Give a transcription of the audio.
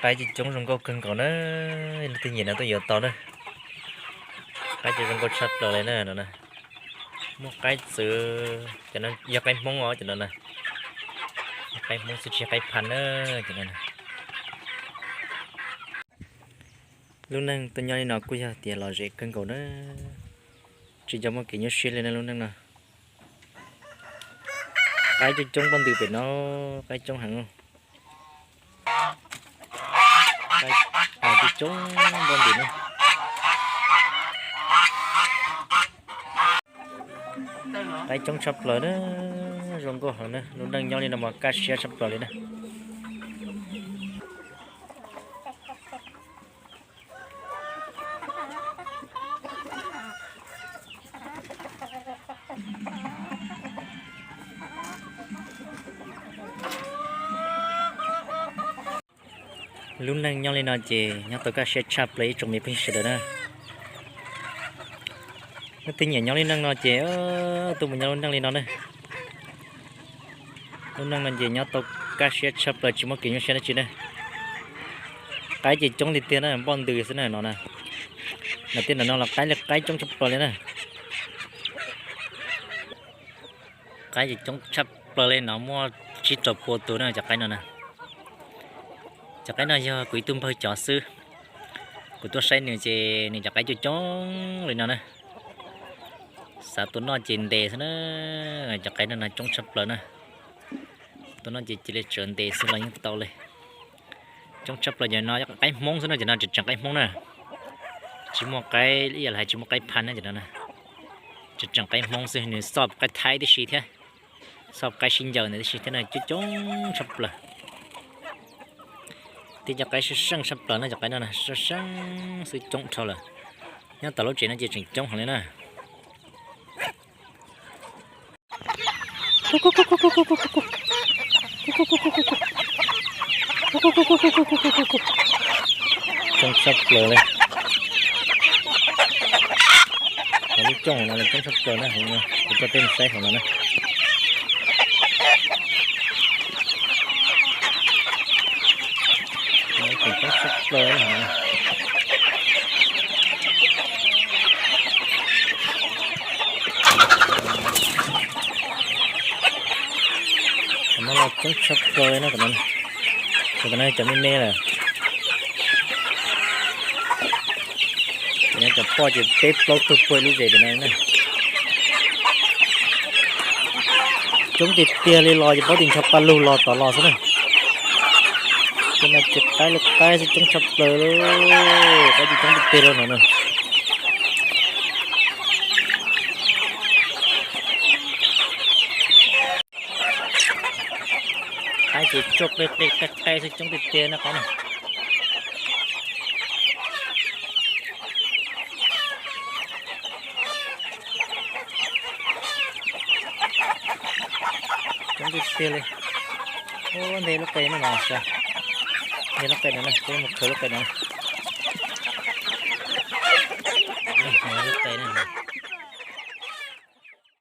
Qaib coob coob zoo nkauj kawg nkaus na, leej twg nyiam no tuaj yuav tau na. Qaib ces zoo nkauj tshaj plaws li na no na. Muaj qaib txwv, cov no yog qaib Hmoob os cov no na. Qaib Hmoob xwb tsis yog qaib Phan na cov no na. Lub neej tuaj nyob li no kuj yog tias lom zem kawg nkaus na. Tsis nco muaj kev nyuaj siab li na lub neej no. Qaib coob coob npoj ntws pem no, qaib coob heev. Qaib coob npoj ntws na. Qaib coob tshaj plaws na, zoo nkauj heev na, lub neej nyob li no mas kaj siab tshaj plaws li na. Lub neej nyob li no ces nyob tau kaj siab tshaj plaws ib tsoom me phooj ywg sawv daws na. Leej twg nyiam nyob lub neej no ces tuaj mus nyob lub neej li no na. Lub neej no ces nyob tau kaj siab tshaj plaws tsis muaj kev nyuaj siab dab tsi na. Qaib ces coob tiag tiag na, npoj ntws xwb na no na. Ntawm tej ntawm no los qaib li qaib coob tshaj plaws li na. Qaib ces coob tshaj plaws li no muaj tsib rau pua tus na cov qaib no na. Cov qaib no yog kuv ib tug npawg cov xwb. Kuv tuaj saib nws ces nws cov qaib coob coob li no na. Xav tua noj ces ntes xwb na. Cov qaib no no coob tshaj plaws na. Tua noj ces cia li tsuas ntes xwb los yeej tau li. Coob tshaj plaws cov no qaib Hmoob xwb no, cov no tseem tseem qaib Hmoob na. Tsis muaj qaib ib yam li hais tsis muaj qaib Phan na cov no na. Tseem tseem qaib Hmoob xwb, nws xoj qaib Thaib tib si thiab, xoj qaib sib ncaws ntawd tib si thiab no coob coob tshaj plaws. Tib cov qaib seej seej tshaj plaws no, cov qaib no na seej seej xwb coob dhau lawm. Nyob tom lub tsev no ces tseem coob heev li na. Coob tshaj plaws li. Hauv lub cooj no los coob tshaj plaws na, kuv coj peb mus saib hauv no na. Coob tshaj plaws. Qhov no los coob tshaj plaws no, qhov no cov me me lawm. Cov poj ces peb plaub tug puag lub zes pem no na. Coob tiag tiag li los ces paub tias ncho pa lug los tod los xwb na. Cov no ces qaib li qaib xwb coob tshaj plaws li. Qaib ces coob tiag tiag li no na. Qaib ces tsuaj qe qe qe qe xwb coob tiag tiag na qaib na. Coob tiag tiag li. Ua ntej lub qe no mas, ntej lub qe no na, peb mus khawb lub qe no. Lub qe no.